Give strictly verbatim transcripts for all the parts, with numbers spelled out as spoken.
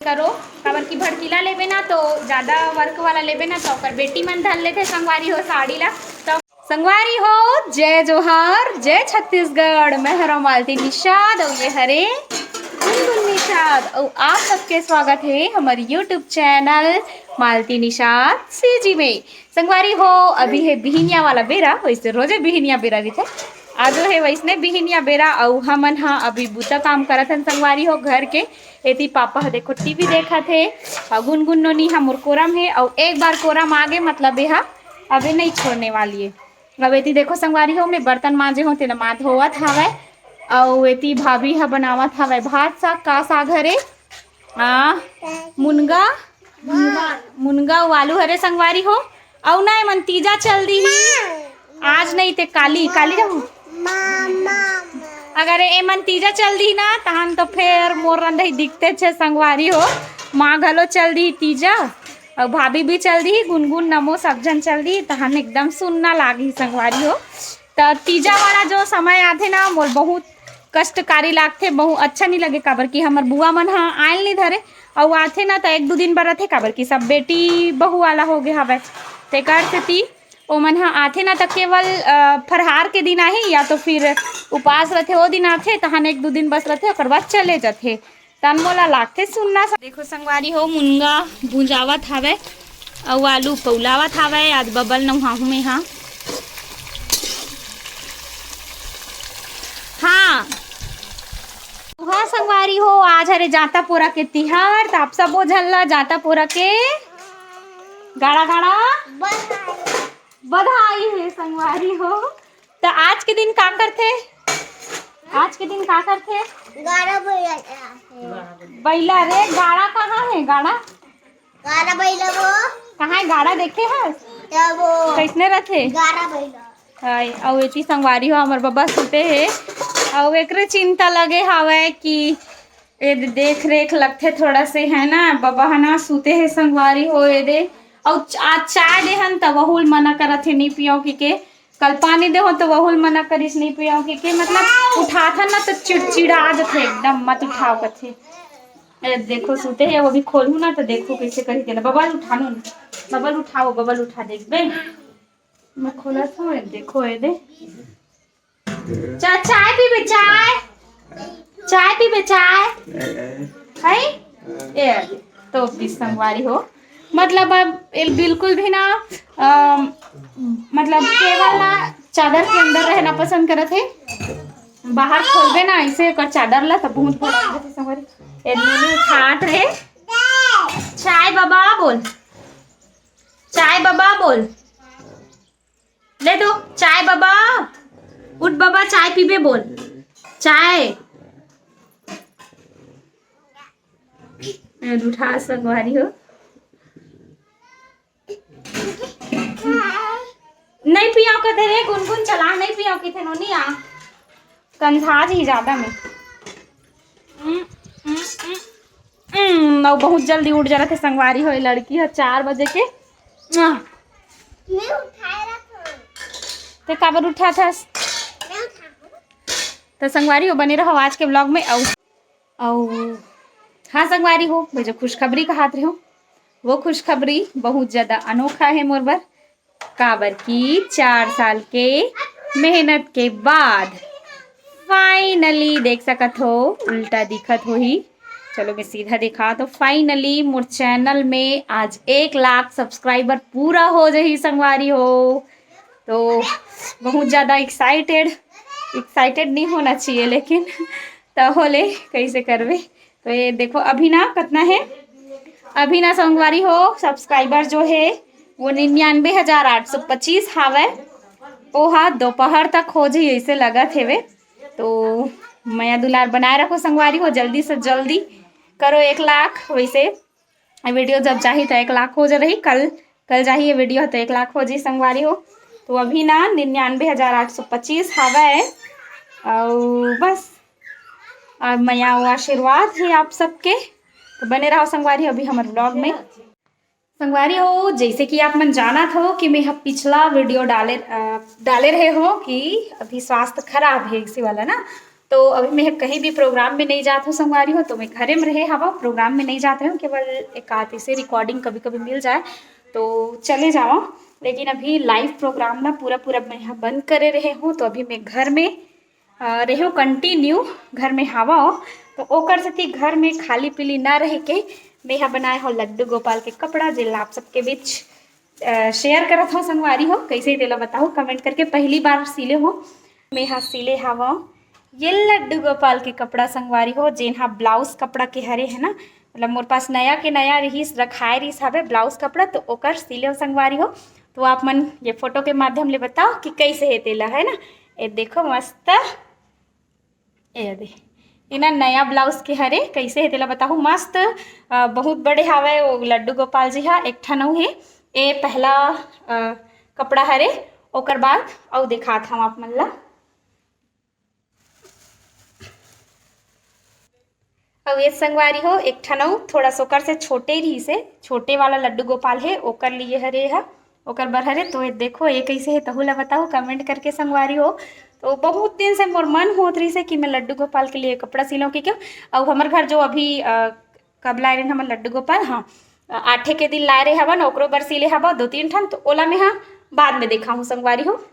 करो, काबर कि भड़कीला लेबे ना तो ज्यादा work वाला लेबे ना तो ओकर बेटी मन धर लेथे संगवारी हो साड़ी ला। तो संगवारी हो, जय जोहार, जय छत्तीसगढ़। मैं हरव मालती निषाद अउ ये हरे गुनगुन निषाद अउ आप सबके स्वागत हे हमर YouTube channel Malti Nishad CG में। संगवारी हो, अभी हे बिहिनिया वाला बेरा, वैसे रोजे बिहिनिया बेरा रहिथे, आजो हे वैसने बिहिनिया बेरा अउ हमन ह अभी बुता काम करत हन संगवारी हो घर के। एती पापा ह देखो टीवी देखत हे अउ गुनगुन नोनी ह मोर कोरा म हे अउ एक बार कोरा म आगे मतलब ये ह अबे नहीं छोड़ने वाली है। अब एती देखो संगवारी हो, मैं बर्तन मांजे हो, तेला माँ धोवत हवय अउ एती भाभी ह बनावत हवय भात साग। का साग हरे? आ, मुनगा, मुनगा अउ आलू हरे संगवारी हो। अउ ना एमन तीजा चल दिही, आज नहीं ते काली, काली रहू। अगर एमन तीजा चल दिही ना तहन तो फेर मोर रंधई दिखते छे संगवारी हो। माँ घलो चल दिही तीजा अउ भाभी भी चल दिही, गुनगुन नमो सब झन चल दिही, तहन एकदम सुन्ना लागही संगवारी हो। त तीजा वाला जो समय आथे ना मोर बहुत कष्टकारी लागथे, बहुत अच्छा नहीं लगे, काबर कि हमर बुआ मन ह आयल नहीं धरे अउ आथे ना त एक दू दिन बर रथे, काबर कि सब बेटी बहू वाला हो गे हवय, तेकर सेती ओमन ह आथे ना त केवल अ, फरहार के दिन आही या तो फिर उपास रथे, ओ दिन आथे, तहन एक दू दिन बस रथे, ओकर बाद चले जथे। तन मोला लागथे सुन्ना सा। देखो संगवारी हो, मुनगा भुंजावत हावय अउ आलू पौलावत हावय। आज बबल नउहाहूं में हा। हाँ, हाँ संगवारी हो, आज हरे जांता पोरा के तिहार, त आप सबो झन ला जांता पोरा के गाड़ा गाड़ा बधाई हे संगवारी हो। त आज के दिन का करथे? आज के दिन का करथे? गाड़ा बइला चराथे। बइला रे, गाड़ा कहाँ हे? गाड़ा? गाड़ा बइला वो। कहाँ हे गाड़ा, देखे हस? तब वो। कइसने रथे? गाड़ा बइला। हाय, अउ एती संगवारी हो, हमर बबा सुते हे। अउ एकरे चिंता लगे हावय कि ए दे-, देख रेख लगथे थोड़ा से, है ना? बबा ह ना सुते हे संगवारी हो, ए दे। अउ च-, आज चाय देहन त वहू ल मना करत हे, "नी पियव," कहिके। कल पानी देहो त वहू ल मना करिस, "नी पियव," कहिके। मतलब उठाथन ना त चिड़चिड़ा जथे एकदम, "मत उठाव," कथे। ए देखो सुते हे, वो भी खोलहूं ना त देखो कइसे करही तेला। बबा ल उठा लो ना, बबा ल उठाओ, बबा ल उठा देखबे। मैं खोलत हूँ, ए देखो, ए दे। चा-, चाय पीबे, चाय? चाय पीबे, चाय? है? ए, तो भी संगवारी हो। मतलब अब एल बिल्कुल भी ना, अम, मतलब केवल ना चादर के अंदर रहना पसंद करत हे। बाहर खोलबे ना ऐसे एकर चादर ला, त बहुत बड़ा हो जाथे संगवारी। ए, नोनी उठात रहे। चाय बबा बोल, चाय बबा बोल। ले दो चाय बबा, उठ बबा, चाय पीबे बोल, चाय। ए, उठा संगवारी हो। नहीं पियाव कथे रे गुनगुन, चला नहीं पियाव कथे नोनी आ। कंझा जी ज्यादा में। हम्म, हम्म, हम्म। हम्म, अउ बहुत जल्दी उठ जाथे संगवारी हो, ए लड़की ह चार बजे के। आह। मैं उठाए रखूं। ते काबर उठाथस? मैं उठाऊं। त संगवारी हो, बने रहो आज के vlog में। अउ, अउ हाँ संगवारी हो, मैं जो खुशखबरी कहात रहे हूँ, वो खुशखबरी बहुत ज्यादा अनोखा है मोर बर। काबर कि चार साल के मेहनत के बाद finally देख सकत हो, उल्टा दिखत होही। चलो मैं सीधा दिखा तो, finally मोर channel में आज एक लाख subscriber पूरा हो जाही संगवारी हो। तो बहुत ज्यादा excited, excited नहीं होना चाहिए लेकिन, त होले कैसे करबे। तो ये देखो अभी ना कतना हे, अभी ना संगवारी हो subscriber जो हे वो निन्यानवे हजार आठ सौ पच्चीस हावय। ओहा दोपहर तक हो जाही ऐसे लगत हेवे। तो मया दुलार बनाए रखो संगवारी हो, जल्दी से जल्दी करो एक लाख। वैसे ये video जब जाही तो एक लाख हो जा रही, कल, कल जाही ये video तो एक लाख हो जाही संगवारी हो। तो अभी ना निन्यानवे हजार आठ सौ पच्चीस हावय। अउ बस, अब मया अउ आशीर्वाद हे आप सबके। तो बने रहो संगवारी अभी हमर vlog में। संगवारी हो, जैसे कि आप मन जानत हो कि मैं ह पिछला video डाले, अ, डाले रहे हो कि अभी स्वास्थ्य खराब हे इसी वाला ना, तो अभी मैं कहीं भी program में नहीं जात हूँ संगवारी हो, तो मैं घरे में रहे हवा, program में नहीं जात रहे हूँ, केवल एक आध ऐसे recording कभी-कभी मिल जाए तो चले जावा। लेकिन अभी live program ला पूरा पूरा मैं ह बंद करे रहे हूँ, तो अभी मैं घर में, अ, रहे हूँ, continue घर में हवा। तो ओकर सेती घर में खाली पीली ना रह के मैं ह बनाए हो लड्डू गोपाल के कपड़ा, जेला आप सबके बीच, अ, share करत हो संगवारी हो। कैसे तेला बताओ comment करके। पहली बार सिले हो, मैं ह सिले हवा ये लड्डू गोपाल के कपड़ा संगवारी हो, जेन ह blouse कपड़ा के हरे है ना, मतलब मोर पास नया के नया रिहिस, रखाए रिहिस हवे blouse कपड़ा, तो ओकर सिले हो संगवारी हो। तो आप मन ये photo के माध्यम ले बताओ कि कैसे है तेला, है ना। ये देखो मस्त, ये दे, ये ना नया blouse के हरे, कैसे है तेला बताहू। मस्त, अ, बहुत बड़े हावय वो लड्डू गोपाल जी हा, एक ठन अउ हे। ए पहला, अ, कपड़ा हरे, ओकर बाद अउ दिखात हव आप मन ला। अउ ये संगवारी हो, एक ठन अउ थोड़ा सा ओकर से छोटे रहिस हे, छोटे वाला लड्डू गोपाल हे, ओकर लिए हरे हा, ओकर बर हरे। तो ये देखो, ये कैसे हे, तहू ला बताओ comment करके संगवारी हो। तो बहुत दिन से मोर मन होत रहिस हे कि मैं लड्डू गोपाल के लिए कपड़ा सिलूं, कि क्यों, अउ हमर घर जो अभी, अ, कब लाए रहिन हमन लड्डू गोपाल, हाँ, आठे के दिन लाए रहे हवन, ओकरो बर सिले हवा दो तीन ठन, तो ओला मैं हा बाद में देखाहूँ संगवारी हो।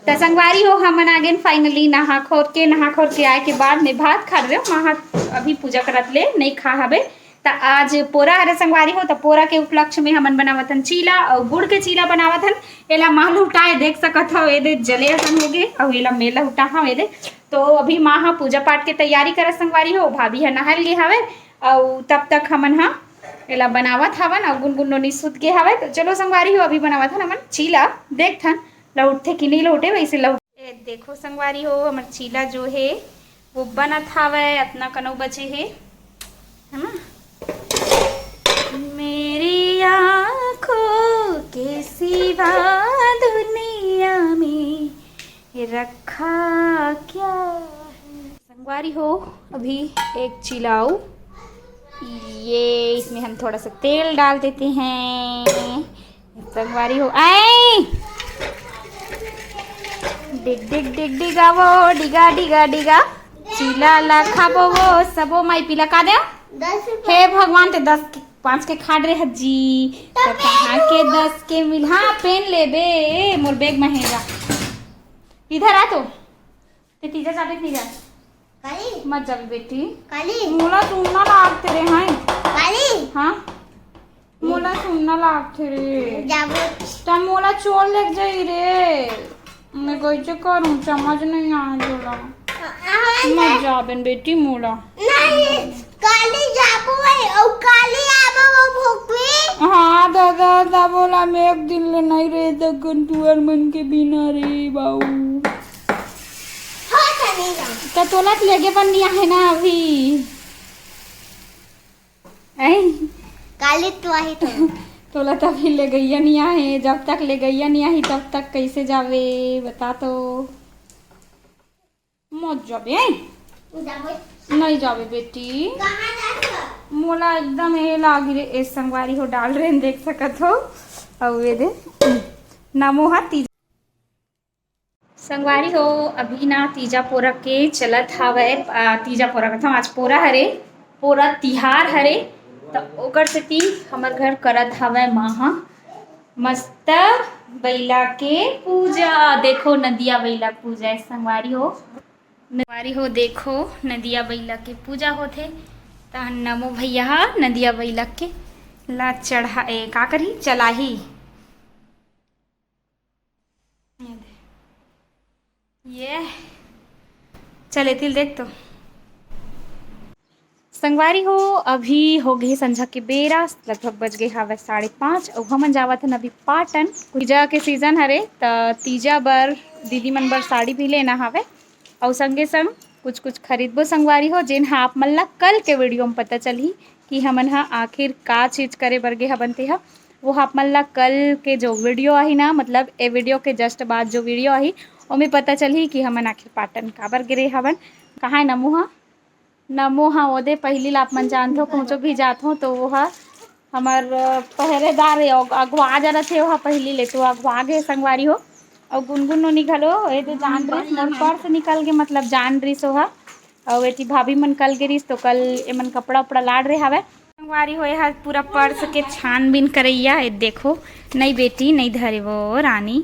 त संगवारी हो, हमन आ गेन finally नहा खोर के। नहा खोर के आए के बाद में भात खा रहे हो, माँ हा अभी पूजा करत ले नहीं खा हबे। त आज पोरा हरे संगवारी हो, त पोरा के उपलक्ष्य में हमन बनावत हन चीला अउ गुड़ के चीला बनावत हन। एला माँ लहुटाए देख सकत हव, एदे जले असन हो गे, अउ एला मैं लहुटा हव एदे। तो अभी माँ हा पूजा पाठ के तैयारी करत संगवारी हो, भाभी हा नहाल गे हवे, अउ तब तक हमन हा एला बनावत हवन, अउ गुनगुन नोनी सुत गे हवे। तो चलो संगवारी हो, अभी बनावत हन हमन चीला, देखथन लहुटथे कि नहीं लहुटे, वैसे लहुट। ए, देखो संगवारी हो, हमर चीला जो हे, वो बनत हावय, अतना कनऊ बचे हे, है ना? मेरी आँखों के सिवा दुनिया में रखा क्या है? संगवारी हो, अभी एक चीला अउ, ये इसमें हम थोड़ा सा तेल डाल देते हैं। संगवारी हो, आए, डिग डिग डिग डिग आवो, डिगा डिगा डिगा, चीला ला खाबो वो सबो माई पीला का दे। दस रुपया। हे भगवान, ते दस के, पाँच के खाड़ रे हज्जी, त कहाँ के दस के मिल, हाँ, पेन लेबे, मोर bag में हे, जा। इधर आ तो। ते तीजा जाबे कि नहीं जा? काली। मत जाबे बेटी। काली। मोला सुनना लागते रे हैं। काली। हाँ? मोला सुनना लागते रे। जाबो। त मोला चोर लेके जाई रे। मैं कैसे करूँ, समझ नहीं आए तोला। हाँ, मत जाबे न बेटी मोला। नहीं, काली जाबो भाई, और काली आबो वो भोकवी। हाँ दादा, दा बोला मैं एक दिन ले नहीं रहे दगन तुअर मन के बिना रे बाऊ। हो त नहीं जाऊँ। त तोला त लेगे बन नहीं आहे ना अभी। ऐ? काली तो आही तो। तोला त अभी ले गैया नहीं आहे, जब तक ले गैया नहीं आही तब तक कैसे जावे बता तो। मत जाबे, ऐ? जाबे। नहीं जाबे बेटी। कहाँ जाबे? मोला एकदम ए लागी रे, ए संगवारी हो डाल रे, देख सकत हो। अउ ये दे, नमो हा तीजा। संगवारी हो, अभी ना तीजा पोरा के चलत हावय, आ, तीजा पोरा कथम, आज पोरा हरे, पोरा तिहार हरे, त ओकर सेती हमर घर करत हावय माँ हा मस्त बइला के पूजा। देखो नदिया बइला पूजा है संगवारी हो, संगवारी हो देखो नदिया बइला के पूजा होथे। त नमो भैया हा नदिया बइला के ला चढ़ा, ए, का करही, चलाही। ये दे। ये। चल, एतिल देख तो। संगवारी हो, अभी हो गए संझा के बेरा, लगभग बज गए हावय साढ़े पाँच। अउ हमन जावत हन अभी पाटन। तीजा के season हरे, त तीजा बर दीदी मन बर साड़ी भी लेना हावय। अउ संगे संग कुछ कुछ खरीदबो संगवारी हो, जेन ह आप मन ला कल के video म पता चलही कि हमन ह आखिर का चीज करे बर गे हवन तेहा। वो ह आप मन ला कल के जो video आही ना, मतलब ए video के just बाद जो video आही, ओमे पता चलही कि हमन आखिर पाटन काबर गे रे हवन। कहाँ है नमो ह? नमो ह ओदे पहिली ला आप मन जानथो, कहूँचो भी जाथो तो वो ह हमर पहरेदार ए, अग-, अगवा जरत हे, वो ह पहिली ले तो अगवा गे संगवारी हो। अउ गुनगुन नोनी घलो, ए दे जान रिस, मोर पर्स निकल गे, मतलब जान रिस वो ह। अउ एती भाभी मन कल गे रिहिस, तो कल एमन कपड़ा उपड़ा लाड़ रहे हवय। संगवारी हो, एहा पूरा पर्स के छानबीन करइया हे। देखो, नहीं बेटी, नहीं धरे वो रानी,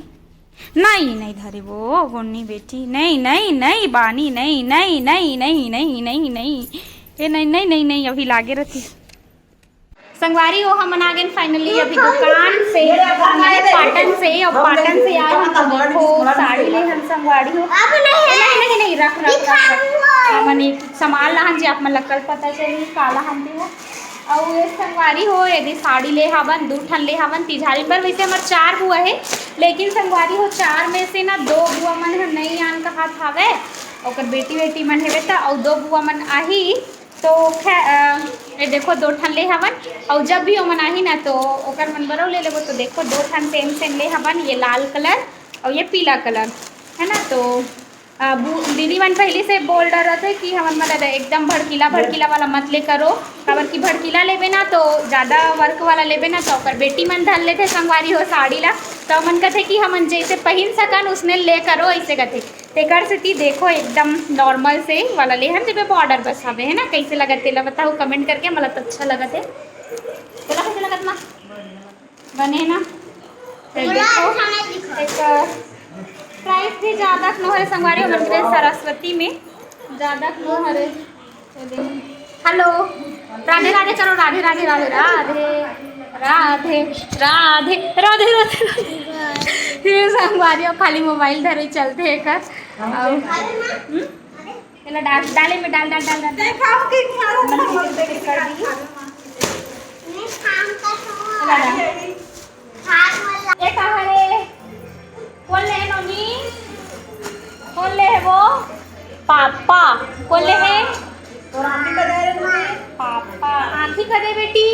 नहीं, नहीं धरे वो गोन्नी बेटी, नहीं, नहीं, नहीं बानी, नहीं, नहीं, नहीं, नहीं, नहीं, नहीं, नहीं, ए नहीं, नहीं, नहीं, नहीं, अभी लागे रहती। संगवारी हो, हमन आ गेन finally अभी दुकान से, हमन पाटन से, अउ पाटन से आए हन तो देखो साड़ी ले हन संगवारी हो। अब नहीं है। नहीं, नहीं, नहीं, रख, रख, रख, रख। हमन एक सामान लाहन जे आप मन ला कल पता चली का लाहन ते हो। अउ ये संगवारी हो, एदे साड़ी ले हावन, दू ठन ले हावन तिजहारी बर। वैसे हमर चार बुआ हे, लेकिन संगवारी हो, चार में से ना दो बुआ मन ह नई आन कहात हावय, ओकर बेटी बेटी मन हेवे त, अउ दो बुआ मन आही। तो खै-, अ, ये देखो, दो ठन ले हवन, अउ जब भी ओमन आही ना, तो ओकर मन बरो ले लेबो। तो देखो, दो ठन same same ले हवन, ये लाल colour अउ ये पीला colour, है ना। तो, अ, बू-, दीदी मन पहली से बोल डरत हे कि हमन मन ला एकदम भड़कीला, भड़कीला वाला मत ले करो, काबर कि भड़कीला लेबे ना, तो ज़्यादा work वाला लेबे ना, तो ओकर बेटी मन धर लेथे संगवारी हो साड़ी ला। तो ओमन कथे कि हमन जैसे पहिन सकन, उसने ले करो, ऐसे कथे। तेकर सेती देखो, एकदम normal से वाला ले हन, जेमे border बस हवे, है ना। कैसे लगत तेला बताओ comment करके, मोला तो अच्छा लगत हे। तोला कैसे लगत माँ? बने ना? ये देखो, एक price भी ज्यादा नो हरे संगवारी, हमन के सरस्वती में ज्यादा नो हरे। हेलो, राधे राधे करो, राधे राधे, राधे राधे, राधे राधे, राधे राधे, राधे। ये संगवारी हो, खाली मोबाइल धरे चलथे एकर। अउ, हम्म? एला डाल, डाले में डाल, डाल, डाल, डाल। देखाओ कि खाना मन बनाओ। खींच के कर दी। एला डाल। ए कहाँ रे? कोन ले हे नोनी? कोन ले हे वो? पापा। कोन ले हे? पापा। आँखी कदे बेटी?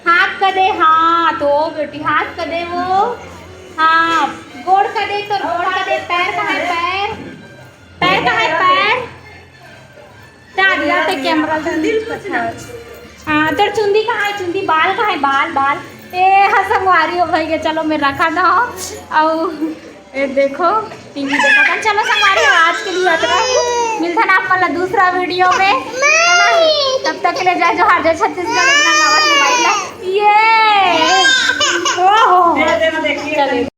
हाथ कदे? हाँ, तो बेटी हाथ कदे वो? हाँ, गोड़ कदे? तो गोड़ कदे? पैर कहाँ है? पैर? पैर कहाँ है? पैर? ता दिया ते camera ला। हाँ, तोर चुंदी कहाँ है? चुंदी, बाल कहाँ है? बाल, बाल। ए, हाँ, संगवारी हो भाई के, चलो मैं रखा ना हो। अउ, ए, देखो, टीवी देखा था। चलो संगवारी हो, आज के लिए अतना। मिलथन आप मन ला दूसरा वीडियो में, है ना? तब तक के लिए जय जोहार, जय छत्तीसगढ़, इतना गावत मोबाइल ला। ये। ओहो। चलो।